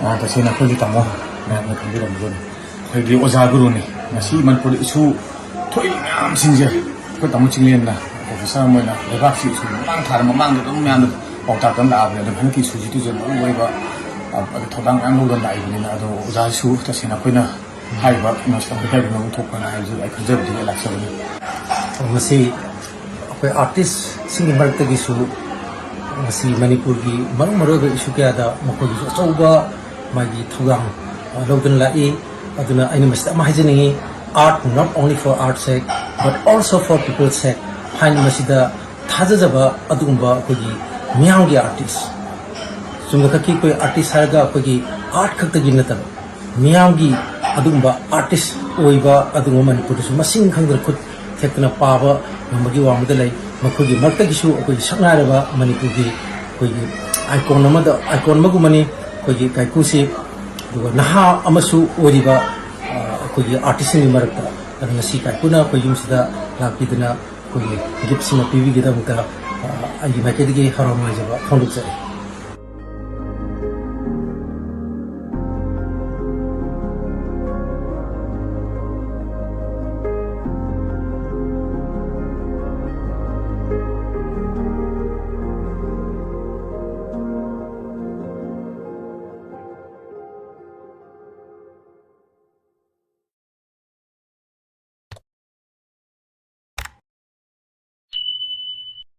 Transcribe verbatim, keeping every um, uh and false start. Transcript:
ꯑꯥ, ꯇꯁꯦꯡꯅ ꯑꯩꯈꯣꯏꯒꯤ ꯇꯥꯃꯣ ꯃꯌꯥꯝꯅ ꯈꯪꯕꯤꯔꯝꯒꯅꯤ, ꯑꯩꯈꯣꯏꯒꯤ ꯑꯣꯖꯥ ꯒꯨꯔꯨꯅꯤ꯫ ꯉꯁꯤ ꯃꯅꯤꯄꯨꯔꯗ ꯏꯁꯨ ꯊꯣꯛꯏ ꯃꯌꯥꯝꯁꯤꯡꯁꯦ ꯑꯩꯈꯣꯏ ꯇꯥꯃꯣ ꯆꯤꯡꯂꯦꯟꯅ, ꯄ꯭ꯔꯣꯐꯦꯁꯔ ꯑꯃ ꯑꯣꯏꯅ, ꯂꯩꯕꯥꯛꯁꯤ ꯏꯁꯨ ꯃꯃꯥꯡ ꯊꯥꯗ, ꯃꯃꯥꯡꯗ ꯑꯗꯨꯝ ꯃꯌꯥꯝꯗ ꯄꯥꯎꯇꯥꯛ ꯇꯝ ꯂꯥꯛꯑꯕꯅꯤ꯫ ꯑꯗꯣ ꯍꯟꯗꯛꯀꯤ ꯏꯁꯨꯁꯤꯗꯁꯨ ꯃꯔꯨ ꯑꯣꯏꯕ, ꯑ, ꯊꯧꯗꯥꯡ ꯃꯌꯥꯝ ꯂꯧꯗꯨꯅ ꯂꯥꯛꯏꯕꯅꯤꯅ꯫ ꯑꯗꯣ ꯑꯣꯖꯥꯁꯨ ꯇꯁꯦꯡꯅ ꯑꯩꯈꯣꯏꯅ ꯍꯥꯏꯔꯤꯕ ꯀꯩꯅꯣꯁꯤꯗ ꯑꯩꯈꯣꯏ ꯀꯔꯤ ꯂꯧꯊꯣꯛꯄꯅ ꯍꯥꯏꯕꯁꯨ ꯑꯩ ꯈꯟꯖꯕꯗꯒꯤ ꯂꯥꯛꯆꯕꯅꯤ꯫ ꯃꯁꯤ ꯑꯩꯈꯣꯏ ꯑꯥꯔꯇꯤꯁꯁꯤꯡꯒꯤ ꯃꯔꯛꯇꯒꯤꯁꯨ ꯉꯁꯤ ꯃꯅꯤꯄꯨꯔꯒꯤ ꯃꯔꯨ ꯃꯔꯨꯑꯣꯏꯕ ꯏꯁꯨ ꯀꯌꯥꯗ ꯃꯈꯣꯏꯒꯤꯁꯨ ꯑꯆꯧꯕ ꯃꯥꯒꯤ ꯊꯧꯗꯥꯡ, ꯑ, ꯂꯧꯗꯨꯅ ꯂꯥꯛꯏ꯫ ꯑꯗꯨꯅ ꯑꯩꯅ ꯃꯁꯤꯗ ꯑꯃ ꯍꯥꯏꯖꯅꯤꯡꯉꯤ, "Art not only for art's sake, but also for people's sake" ꯍꯥꯏꯅ ꯃꯁꯤꯗ ꯊꯥꯖꯖꯕ ꯑꯗꯨꯒꯨꯝꯕ ꯑꯩꯈꯣꯏꯒꯤ ꯃꯤꯌꯥꯝꯒꯤ ꯑꯥꯔꯇꯤꯁ, ꯆꯨꯝꯅꯈꯛꯀꯤ ꯑꯩꯈꯣꯏ ꯑꯥꯔꯇꯤꯁ ꯍꯥꯏꯔꯒ ꯑꯩꯈꯣꯏꯒꯤ ꯑꯥꯔꯠ ꯈꯛꯇꯒꯤ ꯅꯠꯇꯕ, ꯃꯤꯌꯥꯝꯒꯤ ꯑꯗꯨꯒꯨꯝꯕ ꯑꯥꯔꯇꯤꯁ ꯑꯣꯏꯕ ꯑꯗꯨꯒꯨꯝꯕ ꯃꯅꯤꯄꯨꯔꯗꯁꯨ ꯃꯁꯤꯡ ꯈꯪꯗꯅ ꯈꯨꯠ ꯊꯦꯛꯇꯅ ꯄꯥꯕ ꯉꯝꯕꯒꯤ ꯋꯥꯡꯃꯗ ꯂꯩ꯫ ꯃꯈꯣꯏꯒꯤ ꯃꯔꯛꯇꯒꯤꯁꯨ ꯑꯩꯈꯣꯏꯒꯤ ꯁꯛꯅꯥꯏꯔꯕ ꯃꯅꯤꯄꯨꯔꯒꯤ ꯑꯩꯈꯣꯏꯒꯤ ꯑꯥꯏꯀꯣꯟ ꯑꯃꯗ, ꯑꯥꯏꯀꯣꯟ ꯑꯃꯒꯨꯝꯕꯅꯤ ꯑꯩꯈꯣꯏꯒꯤ ꯀꯥꯏꯀꯨꯁꯤ꯫ ꯑꯗꯨꯒ ꯅꯍꯥ ꯑꯃꯁꯨ ꯑꯣꯏꯔꯤꯕ, ꯑ, ꯑꯩꯈꯣꯏꯒꯤ ꯑꯥꯔꯇꯤꯁꯁꯤꯡꯒꯤ ꯃꯔꯛꯇ꯫ ꯑꯗꯨ ꯉꯁꯤ ꯀꯥꯏꯀꯨꯅ ꯑꯩꯈꯣꯏ ꯌꯨꯝꯁꯤꯗ ꯂꯥꯛꯄꯤꯗꯨꯅ ꯑꯩꯈꯣꯏꯒꯤ ꯒꯤꯐꯁꯤꯡ ꯑꯃ ꯄꯤꯕꯤꯒꯤꯗꯃꯛꯇ, ꯑ, ꯑꯩꯒꯤ ꯃꯥꯏꯀꯩꯗꯒꯤ ꯍꯔꯥꯎ ꯅꯨꯡꯉꯥꯏꯖꯕ ꯐꯣꯡꯗꯣꯛꯆꯔꯤ꯫